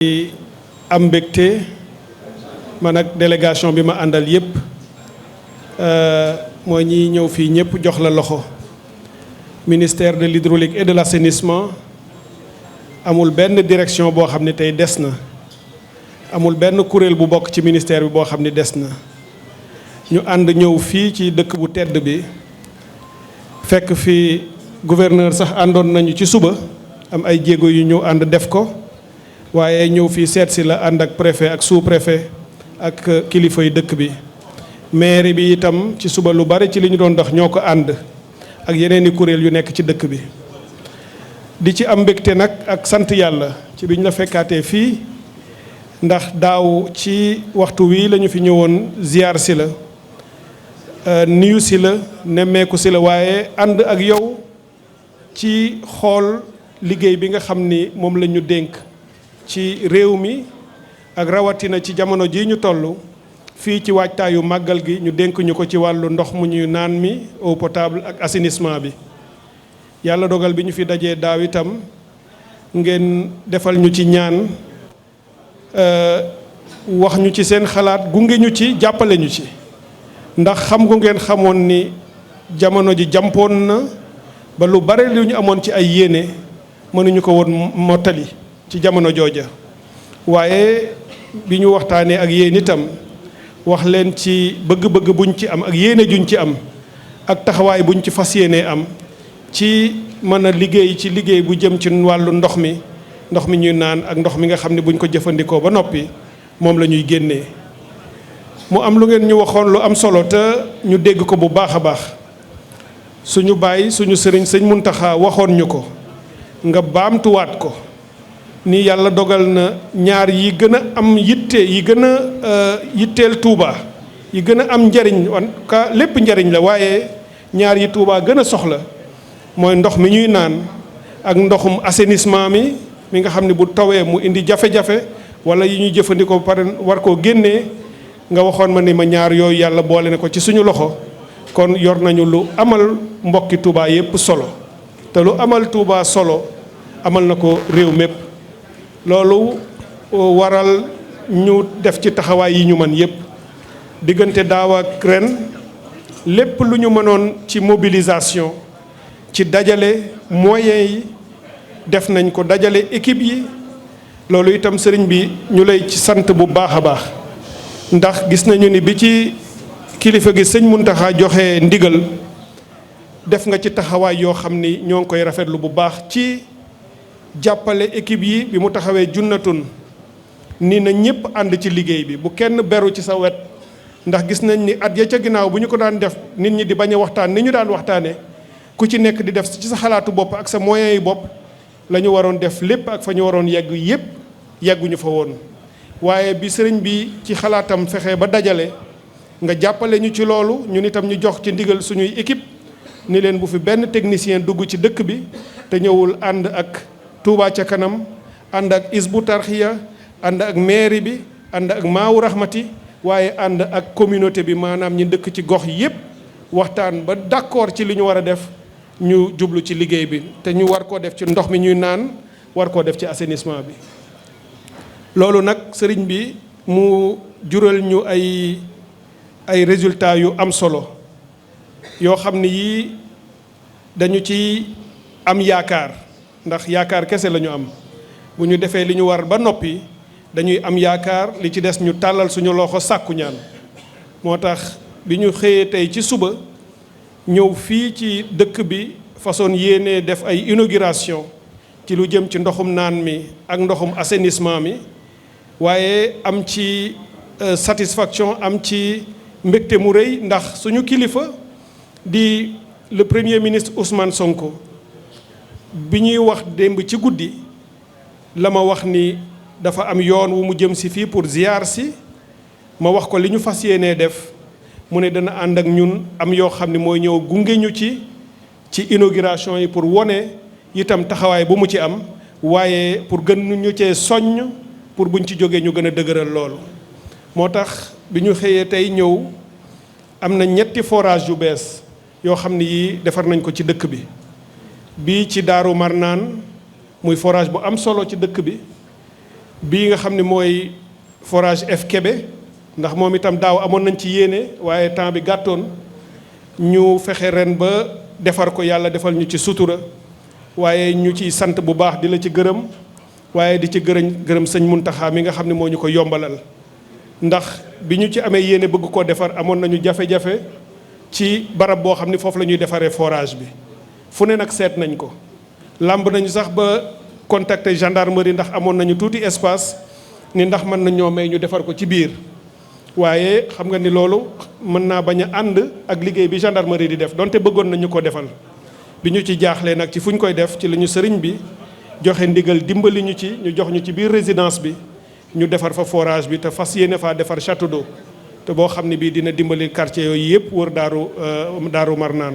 di am mbégte man ak délégation bi ma àndal yépp mooy ñi ñëw fii ñépp jox la loxo ministère de l'hydraulique et de l'assainissement amul benn direction boo xam ne tey des na amul benn kuréel bu bokk ci ministère bi boo xam ne des na ñu ànd ñëw fii ci dëkk bu tedd bi fekk fi gouverneur sax àndoon nañu ci suba am ay jéego yu ñu ànd def ko waaye ñëw fii seet si la ànd ak préfet ak sous-préfet ak kilifa yi dëkk bi maire bi itam ci suba lu bari ci li ñu doon dox ñoo ko ànd ak yeneen i kuréel yu nekk ci dëkk bi di ci am mbégte nag ak sant yàlla ci biñ la fekkaatee fii ndax daaw ci waxtu wi lañu fi ñëwoon ziar si la nuyu si la nemmeeku si la waaye ànd ak yow ci xool liggéey bi nga xam ni moom la ñu dénk ci réew mi ak rawatina ci jamono ji ñu toll fii ci waajtaayu màggal gi ñu dénk ñu ko ci wàllu ndox mu ñuy naan mi eau potable ak assainissement bi yàlla dogal bi ñu fi dajee daaw itam ngeen defal ñu ci ñaan wax ñu ci seen xalaat gunge ñu ci jàppale ñu ci ndax xam gu ngeen xamoon ni jamono ji jàmpoon na ba lu bare lu ñu amoon ci ay yéene mënuñu ko woon mottali ci jamono jooja waaye bi ñu waxtaanee ak yéen itam wax leen ci bëgg-bëgg buñ ci am ak yéene juñ ci am ak taxawaay buñ ci fas yéenee am ci mën a liggéey ci liggéey bu jëm ci wàllu ndox mi ñuy naan ak ndox mi nga xam ne buñ ko jëfandikoo ba noppi moom la ñuy génnee mu am lu ngeen ñu waxoon lu am solo te ñu dégg ko bu baax a baax suñu bàyyi suñu sëriñ sëñ Muntaxa waxoon ñu ko nga baamtuwaat ko ni yàlla dogal na ñaar yi gën a am yitte yi gën a yitteel Touba yi gën a am njariñ ka lépp njariñ la waaye ñaar yi Touba gën a soxla mooy ndox mi ñuy naan ak ndoxum assainissement mi nga xam ne bu tawee mu indi jafe-jafe wala yi ñuy jëfandikoo pare war koo génnee nga waxoon ma ni ma ñaar yooyu yàlla boole na ko ci suñu loxo kon yor nañu lu amal mbokki Touba yépp solo te lu amal Touba solo amal na ko réew mépp loolu waral ñu def ci taxawaay yi ñu mën yépp diggante daaw ak ren lépp lu ñu mënoon ci mobilisation ci dajale moyens yi def nañ ko dajale équipe yi loolu itam sëriñ bi ñu lay ci sant bu baax a baax ndax gis nañu ni bi ci kilifa gi sëñ Muntaxa joxe ndigal def nga ci taxawaay yoo xam ni ñoo ngi koy rafetlu bu baax ci jàppale équipe yi bi mu taxawee junnatun ni na ñëpp ànd ci liggéey bi bu kenn beru ci sa wet ndax gis nañ ni at ya ca ginnaaw bu ñu ko daan def nit ñi di bañ a waxtaan ni ñu daan waxtaane ku ci nekk di def ci sa xalaatu bopp ak sa moyens yi bopp la ñu waroon def lépp ak fa ñu waroon yegg yépp yegguñu fa woon waaye bi sëriñ bi ci xalaatam fexe ba dajale nga jàppale ñu ci loolu ñun itam ñu jox ci ndigal suñuy équipe ni leen bu fi benn technicien dugg ci dëkk bi te ñëwul ànd ak Touba ca kanam ànd ak Hizbut Tarqiyyah ànd ak mairie bi ànd ak Maawu Rahmati waaye ànd ak communauté bi maanaam ñi dëkk ci gox yépp waxtaan ba d'accord ci li ñu war a def ñu jublu ci liggéey bi te ñu war koo def ci ndox mi ñuy naan war koo def ci assainissement bi loolu nag sëriñ bi mu jural ñu ay résultats yu am solo yoo xam ne yii dañu ci am yaakaar ndax yaakaar kese la ñu am bu ñu defee li ñu war ba noppi dañuy am yaakaar li ci des ñu tàllal suñu loxo sàkku ñaan moo tax bi ñu xëyee tey ci suba ñëw fii ci dëkk bi façon yéene def ay inauguration ci lu jëm ci ndoxum naan mi ak ndoxum assainissement mi waaye am ci satisfaction am ci mbégte mu rëy ndax suñu kilifa di le premier ministre Ousmane Sonko bi ñuy wax démb ci guddi la ma wax ni dafa am yoon wu mu jëm si fii pour ziar si ma wax ko li ñu fas yéenee def mu ne dana ànd ak ñun am yoo xam ne mooy ñëw gunge ñu ci inauguration yi pour wone itam taxawaay bu mu ci am waaye pour gën ñu cee soññ pour buñ ci jógee ñu gën a dëgëral loolu moo tax bi ñu xëyee tey ñëw am na 3 forage yu bees yoo xam ne yii defar nañ ko ci dëkk bi bii ci Daaru Marnaan muy forage bu am solo ci dëkk bi bii nga xam ne mooy forage F Kébé ndax moom itam daaw amoon nañ ci yéene waaye temps bi gàttoon ñu fexe ren ba defar ko, yàlla defal ñu ci sutura. waaye ñu ciy sant bu baax di la ci gërëm waaye di ci gërëm sëñ Muntaxa mi nga xam ne moo ñu ko yombalal ndax bi ñu ci amee yéene bëgg koo defar amoon nañu jafe-jafe ci barab boo xam ne foofu la ñuy defaree forage bi fu ne nag seet nañ ko. làmb nañu sax ba contacter gendarmerie ndax amoon nañu tuuti espace ni ndax mën na ñoo may ñu defar ko ci biir waaye xam nga ni loolu mën naa bañ a ànd ak liggéey bi gendarmerie di def donte bëggoon nañu ko defal. bi ñu ci jaaxlee nag ci fu ñu koy def ci la ñu sëriñ bi joxe ndigal dimbali ñu ci ñu jox ñu ci biir résidence bi ñu defar fa forage bi te fas yéene faa defar château d'eau te boo xam ne bii dina dimbali quartier yooyu yëpp wër Daaru Marnaan.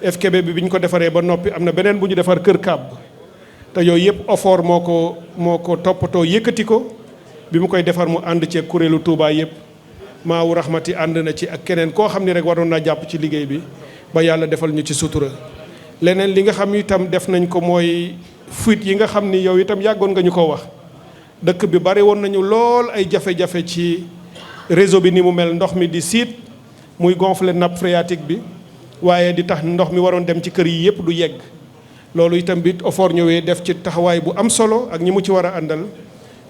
FKB bi ñu ko defaree ba noppi am na beneen bu ñu defar Kër Kàbb te yooyu yëpp OFOR moo ko toppatoo yëkkati ko bi mu koy defar mu ànd ci kuréelu Touba yëpp Maawu Rahmati ànd na ci ak keneen koo xam ne rek waroon naa jàpp ci liggéey bi ba yàlla defal ñu ci sutura. leneen li nga xam itam def nañ ko mooy fuite yi nga xam ni yow itam yàggoon nga ñu ko wax dëkk bi bari woon nañu lool ay jafe-jafe ci réseau bi ni mu mel, ndox mi di siit muy gonfler nappe phréatique bi waaye di tax ndox mi waroon dem ci kër yi yëpp du yegg. loolu itam bi OFOR ñëwee def ci taxawaay bu am solo ak ñi mu ci war a àndal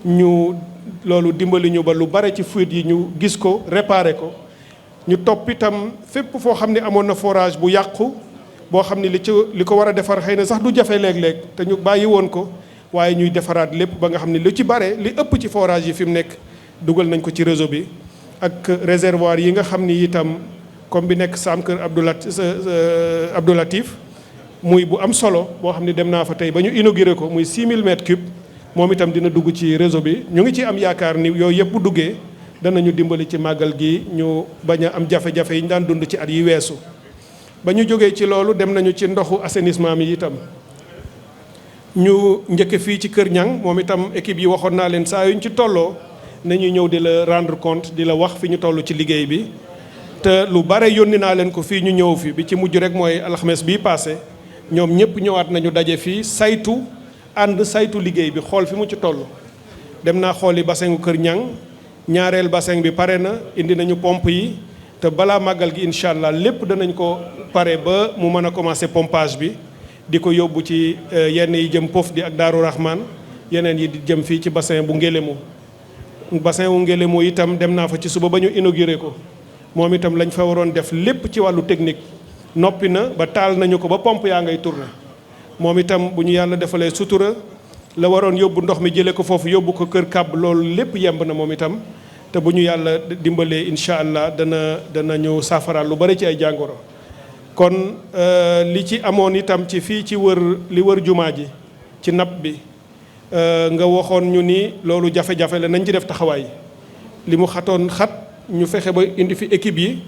ñu loolu dimbali ñu ba lu bare ci fuite yi ñu gis ko réparer ko. ñu topp itam fépp foo xam ne amoon na forage bu yàqu boo xam ne li ko war a defar xëy na sax du jafe léeg-léeg te ñu bàyyi woon ko waaye ñuy defaraat lépp ba nga xam ne lu ci bare li ëpp ci forage yi fi mu nekk dugal nañ ko ci réseau bi. ak réservoir yi nga xam ni itam comme bi nekk Sam Kër Abdou Latif muy bu am solo boo xam ne dem naa fa tey ba ñu inauguré ko muy 6000 mètres cubes moom itam dina dugg ci réseau bi. ñu ngi ci am yaakaar ni yooyu yëpp bu duggee danañu dimbali ci màggal gi ñu bañ a am jafe-jafe yi ñu daan dund ci at yi weesu. ba ñu jógee ci loolu dem nañu ci ndoxu assainissement mi itam ñu njëkke fii ci Kër Ñang moom itam équipe yi waxoon naa leen saa yuñ ci tolloo nañu ñëw di la rendre compte di la wax fi ñu toll ci liggéey bi. te lu bare yónni naa leen ko fii ñu ñëw fi bi ci mujj rek mooy alxames bii passé ñoom ñëpp ñëwaat nañu daje fii saytu liggéey bi xool fi mu ci toll. dem naa xooli bassin gu Kër Ñang ñaareel bassin bi pare na indi nañu pompe yi te balaa màggal gi incha allah lépp danañ ko pare ba mu mën a commencer pompage bi di ko yóbbu ci yenn yi jëm Pof di ak Daaru Rahman yeneen yi di jëm fii ci bassin bu Ngélémou. bassin wu Ngélémou itam dem naa fa ci suba ba ñu inauguré ko moom itam lañ fa waroon def lépp ci wàllu technique noppi na ba taal nañu ko ba pompe yaa ngay tourné moom itam bu ñu yàlla defalee sutura la waroon yóbbu ndox mi jëlee ko foofu yóbbu ko Kër Kàbb loolu lépp yemb na moom itam te bu ñu yàlla dimbalee incha allah dana ñu saafaraal lu bari ci ay jàngoro. kon li ci amoon itam ci fii ci li wër jumaa ji ci napp bi nga waxoon ñu ni loolu jafe-jafe la nañ ci def taxawaay li mu xatoon xat ñu fexe ba indi fi équipe yi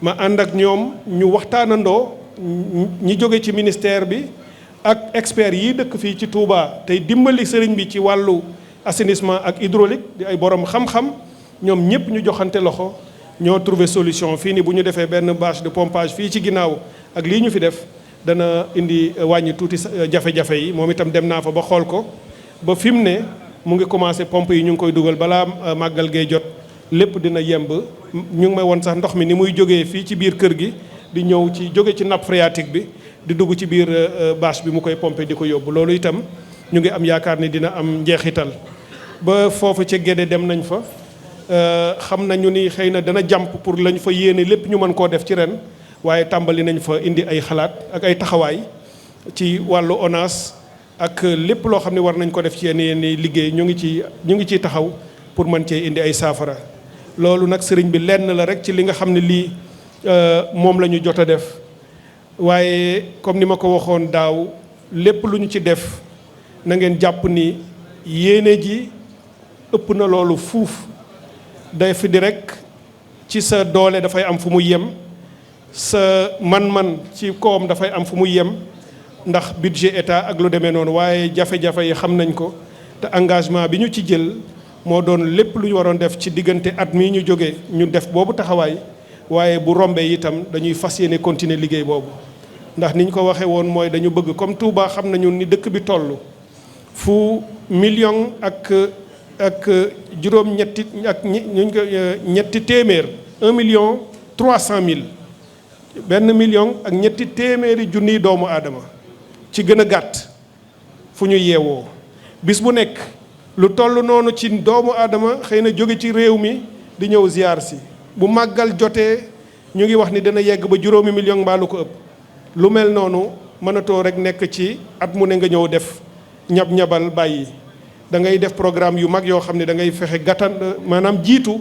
ma ànd ak ñoom ñu waxtaanandoo ñi jóge ci ministère bi ak experts yi dëkk fii ci Touba tey dimbali sëriñ bi ci wàllu assainissement ak hydraulique di ay borom xam-xam ñoom ñëpp ñu joxante loxo ñoo trouver solution fii ni bu ñu defee benn bâche de pompage fii ci ginnaaw ak lii ñu fi def dana indi wàññi tuuti jafe-jafe yi moom itam dem naa fa ba xool ko ba fi mu ne mu ngi commencé pompe yi ñu ngi koy dugal balaa màggal gay jot lépp dina yemb ñu ngi may won sax ndox mi ni muy jógee fii ci biir kër gi di ñëw ci jóge ci nappe phréatique bi di dugg ci biir bâche bi mu koy pomper di ko yóbbu loolu itam ñu ngi am yaakaar ni dina am njeexital. ba foofu ca Gédé dem nañ fa xam nañu ni xëy na dana jàmp pour lañ fa yéene lépp ñu mën koo def ci ren waaye tàmbali nañ fa indi ay xalaat ak ay taxawaay ci wàllu ONAS ak lépp loo xam ne war nañ ko def ci yenn liggéey ñu ngi ciy taxaw pour mën cee indi ay saafara. loolu nag sëriñ bi lenn la rek ci li nga xam ne lii moom la ñu jot a def waaye comme ni ma ko waxoon daaw lépp lu ñu ci def na ngeen jàpp ni yéene ji ëpp na loolu fuuf day fi di rek ci sa doole dafay am fu muy yem sa man-man ci kawam dafay am fu muy yem ndax budget état ak lu demee noonu waaye jafe-jafe yi xam nañ ko te engagement bi ñu ci jël moo doon lépp lu ñu waroon def ci diggante at mii ñu jógee ñu def boobu taxawaay waaye bu rombee itam dañuy fas yéene continuer liggéey boobu ndax ni ñu ko waxee woon mooy dañu bëgg comme Touba xam nañu ni dëkk bi toll fu million ak ak juróom-ñetti ak ñetti téeméer 1,3 million 1 million ak ñetti téeméeri junniy doomu aadama ci gën a gàtt fu ñu yeewoo bis bu nekk lu toll noonu ci doomu aadama xëy na jóge ci réew mi di ñëw ziar si bu màggal jotee ñu ngi wax ni dana yegg ba 5 million mbaa lu ko ëpp lu mel noonu mënatoo rek nekk ci at mu ne nga ñëw def ñab-ñabal bàyyi da ngay def programme yu mag yoo xam ne da ngay fexe gàttan maanaam jiitu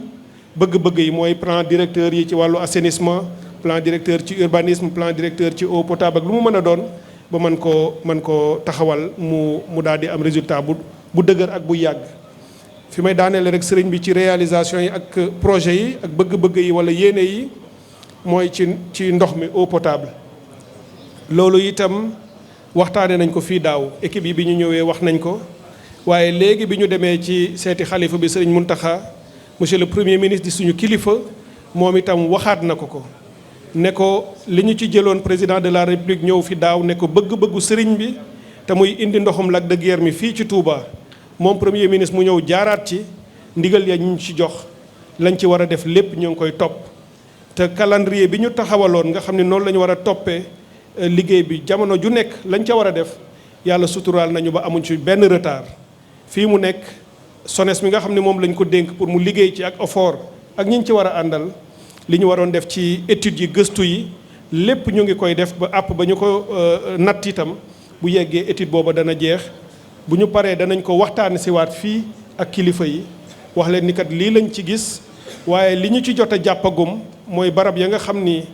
bëgg-bëgg yi mooy plan directeur yi ci wàllu assainissement plan directeur ci urbanisme plan directeur ci eau potable ak lu mu mën a doon ba mën koo taxawal mu daal di am résultat bu dëgër ak bu yàgg fi may daaneele rek sëriñ bi ci réalisation yi ak projet yi ak bëgg-bëgg yi wala yéene yi mooy ci ndox mi eau potable loolu itam waxtaane nañ ko fii daaw équipe yi bi ñu ñëwee wax nañ ko waaye léegi bi ñu demee ci seeti xalifa bi sëriñ Muntaxa monsieur le premier ministre di suñu kilifa moom itam waxaat na ko ne ko li ñu ci jëloon président de la république ñëw fi daaw ne ko bëgg-bëggu sëriñ bi te muy indi ndoxum Lac de Guiers mi fii ci Touba moom premier ministre mu ñëw jaaraat ci ndigal ya ñu ci jox lañ ci war a def lépp ñu ngi koy topp te calendrier bi ñu taxawaloon nga xam ne noonu la ñu war a toppee liggéey bi jamono ju nekk lañ ca war a def yàlla suturaal nañu ba amuñ ci benn retard fii mu nekk SONES mi nga xam ne moom lañ ko dénk pour mu liggéey ci ak OFOR ak ñi ñu ci war a àndal li ñu waroon def ci études yi gëstu yi lépp ñu ngi koy def ba àpp ba ñu ko natt itam bu yeggee étude booba dana jeex bu ñu paree danañ ko waxtaane si waat fii ak kilifa yi wax leen ni kat lii lañ ci gis waaye li ñu ci jot a jàppagum mooy barab ya nga xam ni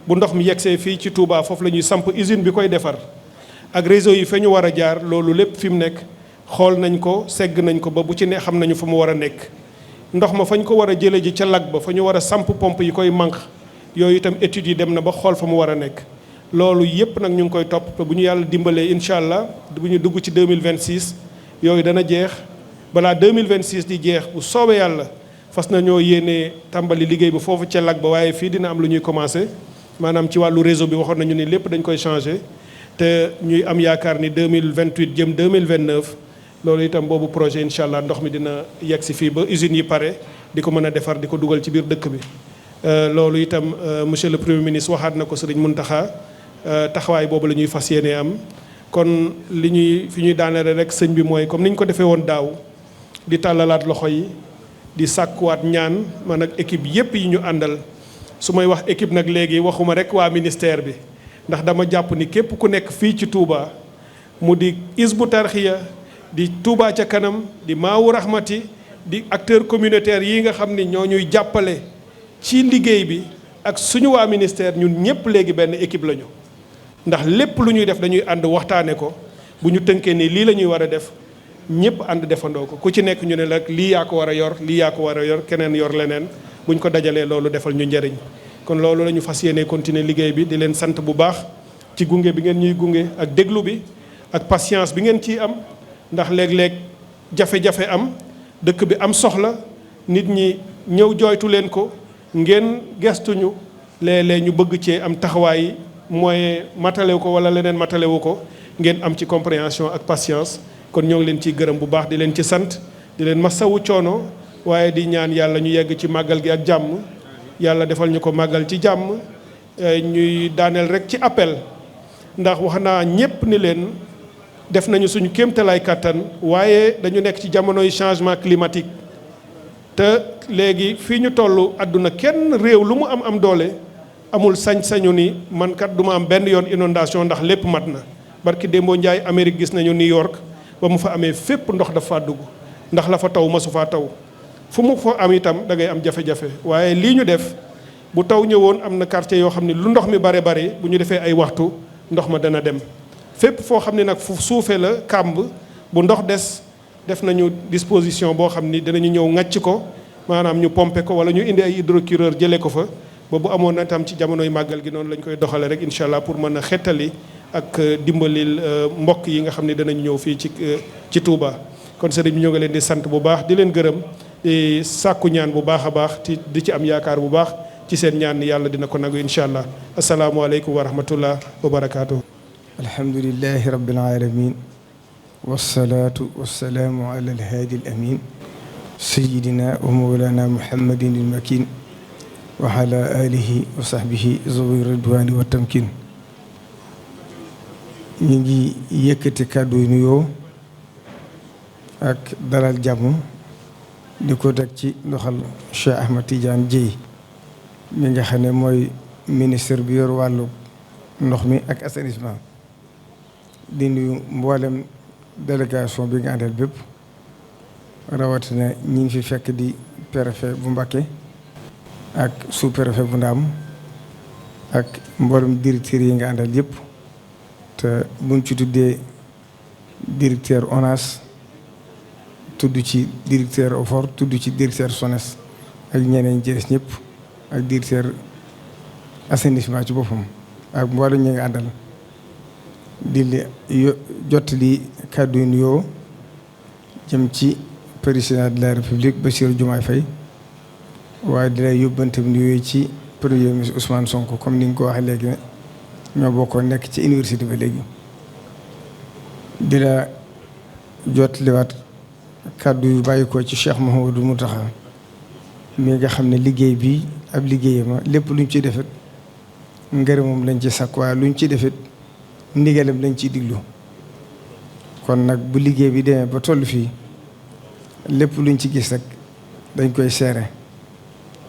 bu ndox mi yegsee fii ci Touba foofu la ñuy samp usine bi koy defar ak réseau yi fa ñu war a jaar loolu lépp fi mu nekk xool nañ ko segg nañ ko ba bu ci ne xam nañu fa mu war a nekk ndox ma fañ ko war a jële ji ca lag ba fa ñu war a samp pompe yi koy manque yooyu itam études yi dem na ba xool fa mu war a nekk loolu yëpp nag ñu ngi koy topp bu ñu yàlla dimbalee incha allah bu ñu dugg ci 2026 yooyu dana jeex balaa 2026 di jeex bu soobee yàlla fas na ñoo yéenee tàmbali liggéey bi foofu ca lag ba waaye fii dina am lu ñuy commencé maanaam ci wàllu réseau bi waxoon nañu ni lépp dañ koy changé te ñuy am yaakaar ni 2028 jëm 2029 loolu itam boobu projet incha allah ndox mi dina yegg si fii ba usines yi pare di ko mën a defar di ko dugal ci biir dëkk bi loolu itam monsieur le premier ministre waxaat na ko sëriñ Muntaxa taxawaay boobu la ñuy fas yéene am kon fi ñuy daaneel rek sëñ bi mooy comme ni ñu ko defee woon daaw di tàllalaat loxo yi di sàkkuwaat ñaan man ak équipe yépp yi ñu àndal su may wax équipe nag léegi waxuma rek waa ministère bi ndax dama jàpp ni képp ku nekk fii ci Touba mu di Hizbut Tarqiyyah di Touba ca kanam di Maawu Rahmati di acteur communautaire yi nga xam ni ñoo ñuy jàppale ci liggéey bi ak suñu waa ministère ñun ñëpp léegi benn équipe lañu ndax lépp lu ñuy def dañuy ànd waxtaane ko bu ñu tënkee ni lii la ñuy war a def ñëpp ànd defandoo ko ku ci nekk ñu ne la lii yaa ko war a yor lii yaa ko war a yor keneen yor leneen buñ ko dajalee loolu defal ñu njëriñ kon loolu la ñu fas yéene continuer liggéey bi di leen sant bu baax ci gunge bi ngeen ñuy gunge ak déglu bi ak patience bi ngeen ciy am ndax léeg-léeg jafe-jafe am dëkk bi am soxla nit ñi ñëw jooytu leen ko ngeen gestuñu léeg-léeg ñu bëgg cee am taxawaay mooy matalewu ko wala leneen matalewu ko ngeen am ci compréhension ak patience kon ñoo ngi leen ciy gërëm bu baax di leen ci sant di leen masawu coono waaye di ñaan yàlla ñu yegg ci màggal gi ak jàmm yàlla defal ñu ko màggal ci jàmm ñuy daaneel rek ci appel ndax wax naa ñépp ni leen def nañu suñu kéemtalaay kàttan waaye dañu nekk ci jamonoy changement climatique te léegi fii ñu toll àdduna kenn réew lu mu am doole amul sañ-sañu ni man kat du ma am benn yoon inondation ndax lépp mat na barki démboo Njaay Amérique gis nañu New York ba mu fa amee fépp ndox dafa dugg ndax la fa taw masu faa taw fu mu fa am itam da ngay am jafe-jafe waaye lii ñu def bu taw ñëwoon am na quartier yoo xam ne lu ndox mi bare bu ñu defee ay waxtu ndox ma dana dem fépp foo xam ne nag fu suufee la kàmb bu ndox def nañu disposition boo xam ni dinañu ñëw ŋàcc ko maanaam ñu pomper ko wala ñu indi ay hydrocureur jëlee ko fa ba bu amoon na tam ci jamonoy màggal gi noonu lañ koy doxale rek incha allah pour mën a xettali ak dimbalil mbokk yi nga xam ne danañ ñëw fii ci Touba. kon sëriñ bi ñoo ngi leen di sant bu baax di leen gërëm di sàkku ñaan bu baax a baax di ci am yaakaar bu baax ci seen ñaan yàlla dina ko nagu incha allah asalaamualeykum wa rahmatullah wa barakaatu. alhamdulilahi rabbil alamin wasalaatu wasalaamu ala alhaadi al amin sayyidina wa mawlana muhammadin al-makin wa ala alihi wa sahbihi zawi ridwani wa tamkin. ñu ngi yëkkati kàddu yu nuyoo ak dalal jàmm di ko teg ci loxol Cheikh Ahmed Tidiane Dièye mi nga xam ne mooy ministre bi yor wàllu ndox mi ak assainissement. di nuyu mboolem délégation bi nga àndal bépp rawatina ñi ngi fi fekk di préfet bu Mbacké ak sous-préfet bu Ndaam ak mboolem directeurs yi nga àndal yëpp. te buñ ci tuddee directeur ONAS tudd ci directeur OFOR tudd ci directeur SONES ak ñeneen jëres ñëpp ak directeur assainissement ci boppam ak mboolem ñi nga àndal di jottali kàddu yu nuyoo jëm ci président de la république Bassirou Diomaye Faye waaye di lay yóbbante nuyoo ci premier ministre Ousmane Sonko comme ni nga ko waxee léegi ne ñoo bokkoon nekk ci université ba léegi. di la jottaliwaat kàddu yu bàyyi ko ci Cheikh Mouhamadou Mountakha mi nga xam ne liggéey bi ab liggéeyama lépp luñ ci defet ngërëmam lañ ci sakk waaye luñ ci defet ndigalam lañ ciy diglu. kon nag bu liggéey bi demee ba toll fii lépp luñ ci gis rek dañ koy seere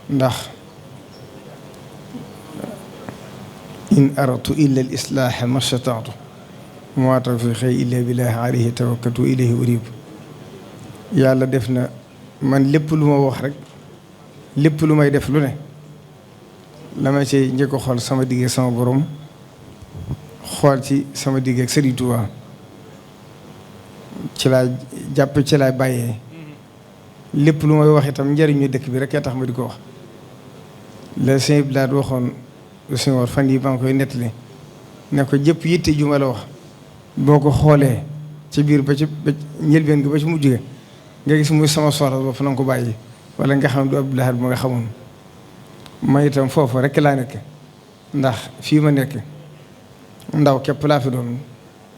ndax in aratu illa al islaaha ma stataatu ma tawfiqi illa billahi alayhi tawakkaltu ilayhi unib. yàlla def na man lépp lu ma wax rek lépp lu may def lu ne la ma ci njëkk a xool sama digg sama borom xool ci sama digg ak Sëriñ Tuubaa ci laa jàpp ci laa bàyyee lépp lu may wax itam njëriñu dëkk bi rek a tax ma di ko wax. la sëñ bi daal waxoon sëñ war fan yi ba nga koy nettali ne ko jëpp yitte ju ma la wax boo ko xoolee ci biir ba ci njëlbeen gi ba ci mujj ga nga gis muy sama soxla bopp na nga ko bàyyi wala nga xam ne du Abdoulaye bu nga xamoon. ma itam foofu rek laa nekk ndax fii ma nekk ndaw képp laa fi doon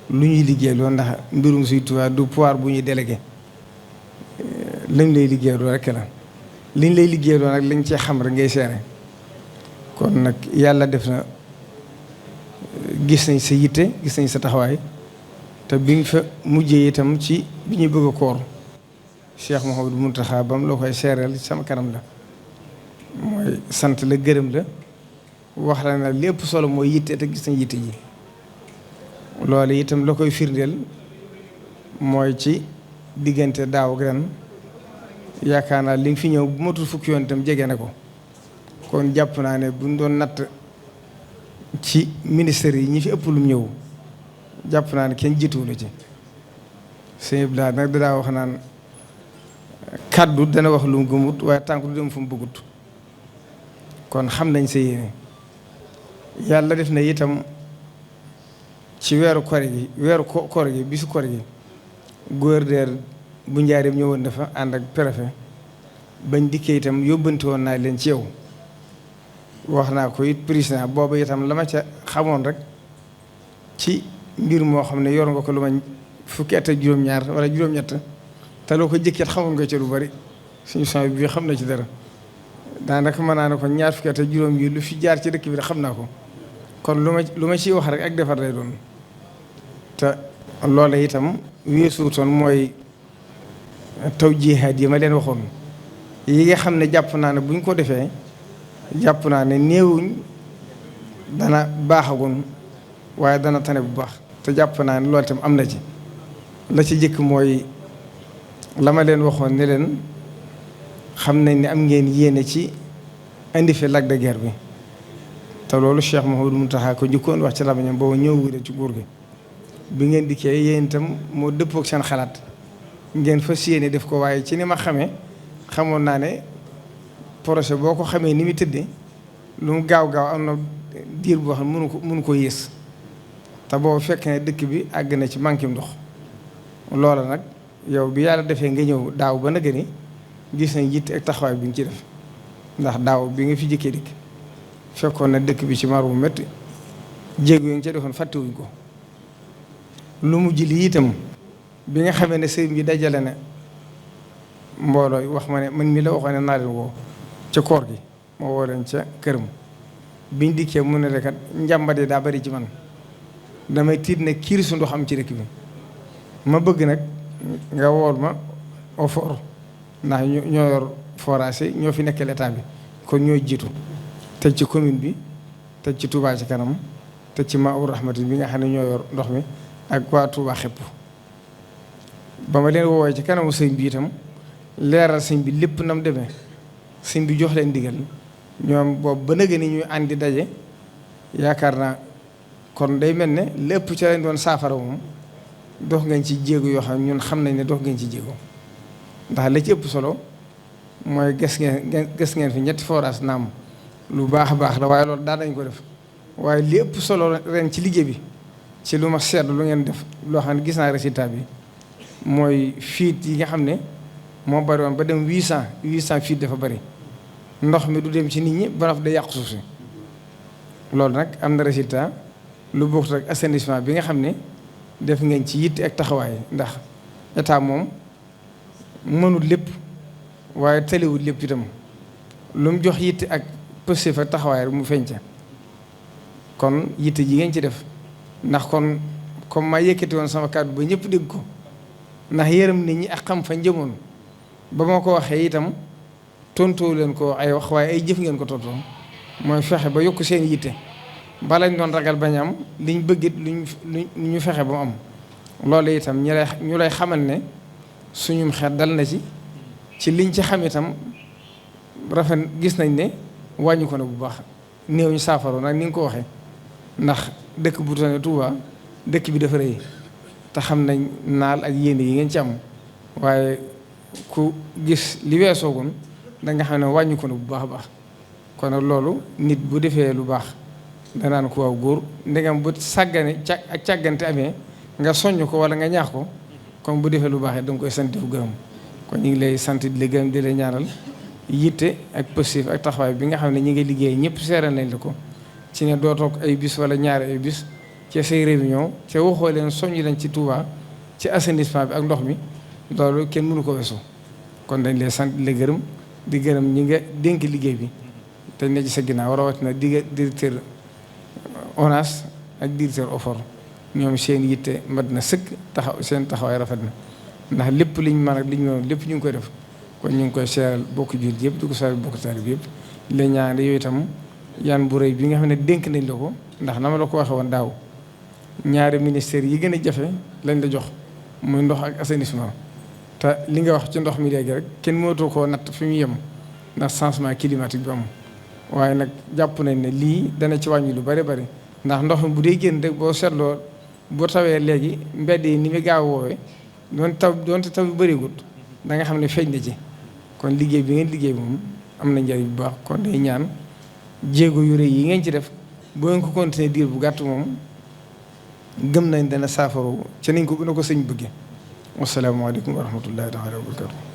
lu ñuy liggéey loolu ndax mbirum Sëriñ Tuubaa du pouvoir bu ñuy délégué lañ lay liggéey loolu rek la liñ lay liggéey loolu nag lañ cee xam rek ngay seere. kon nag yàlla def na gis nañ sa yitte gis nañ sa taxawaay te bi nga fa mujjee itam ci bi ñuy bëgg a koor Cheikh Mouhamadou Mountakha bam loo koy seereel sama kanam la mooy sant la gërëm la wax la na lépp solo mooy yitte te gis nañ yitte ji. loolu itam la koy firndeel mooy ci diggante daaw ak ren yaakaar naa li nga fi ñëw bu matul fukki yoon itam jege na ko. kon jàpp naa ne buñ doon natt ci ministère yi ñi fi ëpp lu ñëw jàpp naa ne kenn jiituwu la ci. sëñ bi nag daa wax naan kàddu dana wax lu mu gëmut waaye tànk du dem fu mu bëggut. kon xam nañ sa yéene yàlla def na itam ci weeru koor gi bisu koor gi gouverneur bu Njaaréem ñëwoon dafa ànd ak préfet bañ dikkee itam yóbbante woon naa leen ci yow. wax naa ko it président boobu itam la ma ca xamoon rek ci mbir moo xam ne yor nga ko lu ma fukki at ak juróom-ñaar wala juróom-ñett te loo ko jëkkat xamoon nga ca lu bari suñu son bi xam na ci dara daanaka mën naa ne ko ñaar fukki at ak juróom yi lu fi jaar ci dëkk bi rek xam naa ko. kon lu ma ciy wax rek ak defar lay doon te loola itam weesuutoon mooy taw jihaad yi ma leen waxoon yi nga xam ne jàpp naa ne buñ ko defee. jàpp naa ne néewuñ dana baaxagoon waaye dana tane bu baax te jàpp naa ne loolu itam am na ci la ci jëkk mooy la ma leen waxoon ne leen xam nañ ne am ngeen yéene ci indi fi Lac de Guiers bi te loolu Cheikh Mouhamadou Mountakha ko njëkkoon wax ci lamañam boobu ñëw ci nguur gi bi ngeen dikkee yéen itam moo dëppook seen xalaat ngeen fas yéene def ko waaye ci ni ma xamee xamoon naa ne projet boo ko xamee ni muy tëddee lu mu gaaw am na diir boo xam ne mënu ko yées te boobu fekk ne dëkk bi àgg na ci manqué ndox. loola nag yow bi yàlla defee nga ñëw daaw ba nag ni gis nañ jiite ak taxawaay bi nga ci def ndax daaw bi nga fi jëkkee dikk fekkoon na dëkk bi ci mar bu métti jéego yi nga ca defoon fàttewuñ ko. lu mujj li itam bi nga xamee ne sëriñ bi dajale na mbooloo wax ma ne man mi la waxoon ne naa leen woo ca koor gi ma woo leen ca këram biñ dikkee mu ne kat njàmbat yi daa bari ci man damay tiit ne kiir su ndox am ci dëkk bi ma bëgg nag nga wool ma au fort ndax ñoo yor forage yi ñoo fi nekkal état bi kon ñooy jiitu teg ci commune bi teg ci Touba ci kanam teg ci Maou Rahmati bi nga xam ne ñoo yor ndox mi ak waa Touba xepp ba ma leen woowee ci kanamu sëñ bi itam leeral sëñ bi lépp nam demee sëñ bi jox leen digal ñoom boobu ba nëgë ni ñuy àndi daje yaakaar naa kon day mel ne lépp ci lañ doon saafara moom dox ngeen ci jéego yoo xam ne ñun xam nañ ne dox ngeen ci jéego ndax la ci ëpp solo mooy ges ngeen fi ñetti forage naam lu baax a baax la waaye loolu daan nañ ko def waaye li ëpp solo ren ci liggéey bi ci lu ma seetlu lu ngeen def loo xam ne gis naa résultat bi mooy fiit yi nga xam ne moo bari woon ba dem 800 fiit dafa bari ndox mi du dem ci nit ñi ba day yàqu suuf si loolu nag am na résultat lu bokkut ak assainissement bi nga xam ne def ngeen ci yitte ak taxawaay ndax état moom mënul lépp waaye tëlewul lépp itam lu mu jox yitte ak pëste fa taxawaay rek mu feeñ ca kon yitte ji ngeen ci def ndax kon comme ma yëkkati woon sama kàddu ba ñëpp dégg ko ndax yërëm nit ñi ak xam fa njëmoon ba ma ko waxee itam tontoo leen ko ay wax waaye ay jëf ngeen ko tontoo mooy fexe ba yokk seen yitte balañ doon ragal bañ am liñ bëggit luñ ñu fexe ba mu am loolu itam ñu lay xamal ne suñum xeet dal na ci liñ ci xam itam rafet gis nañ ne wàññi ko na bu baax néew ñu saafaro nag ni nga ko waxee ndax dëkk bu tane Touba dëkk bi dafa rëy te xam nañ naal ak yéene yi ngeen ci am waaye ku gis li weesoogun da nga xam ne wàññi ko na bu baax a baax kon nag loolu nit bu defee lu baax danaan ko waaw góor ndegam bu sàggane ak càggante amee nga soññ ko wala nga ñaax ko comme bu defee lu baax da nga koy sant fu gërëm kon ñu ngi lay sant di la gërëm di la ñaanal yitte ak positif ak taxawaay bi nga xam ne ñi ngi liggéey ñëpp seeral nañ la ko ci ne doo toog ay bis wala ñaari ay bis ci say réunion te waxoo leen soññ leen ci Touba ci assainissement bi ak ndox mi loolu kenn mënu ko weesu kon dañ lay sant di la gërëm di gërëm ñi nga dénk liggéey bi te ne ci sa ginnaaw rawatina directeur ONAS ak directeur OFOR ñoom seen yitte mat na sëkk seen taxawaay rafet na ndax lépp liñ mën ak liñ mën lépp ñu ngi koy def kon ñu ngi koy seeral bokk jullit yëpp di ko seeral bokk taalibe bi yëpp la ñaan yooyu itam yan bu rëy bi nga xam ne dénk nañ la ko ndax na ma la ko waxee woon daaw ñaari ministères yi gën a jafe lañ la jox muy ndox ak assainissement te li nga wax ci ndox mi léegi rek kenn mënatoo koo natt fi mu yem ndax changement climatique bi am waaye nag jàpp nañ ne lii dana ci wàññi lu bari bari ndax ndox mi bu dee génn rek boo seetloo boo tawee léegi mbedd yi ni mu gaaw woowee doonte taw yu bëriwut da nga xam ne feeñ na ci kon liggéey bi ngeen liggéey moom am na njëriñ bu baax kon day ñaan jéego yu rëy yi ngeen ci def boo ngeen ko continuer diir bu gàtt moom gëm nañ dana saafaru ca nañ ko bu na ko sëñ bëggee wasalaamaaleykum wa rahmatullahi taala wa barakatu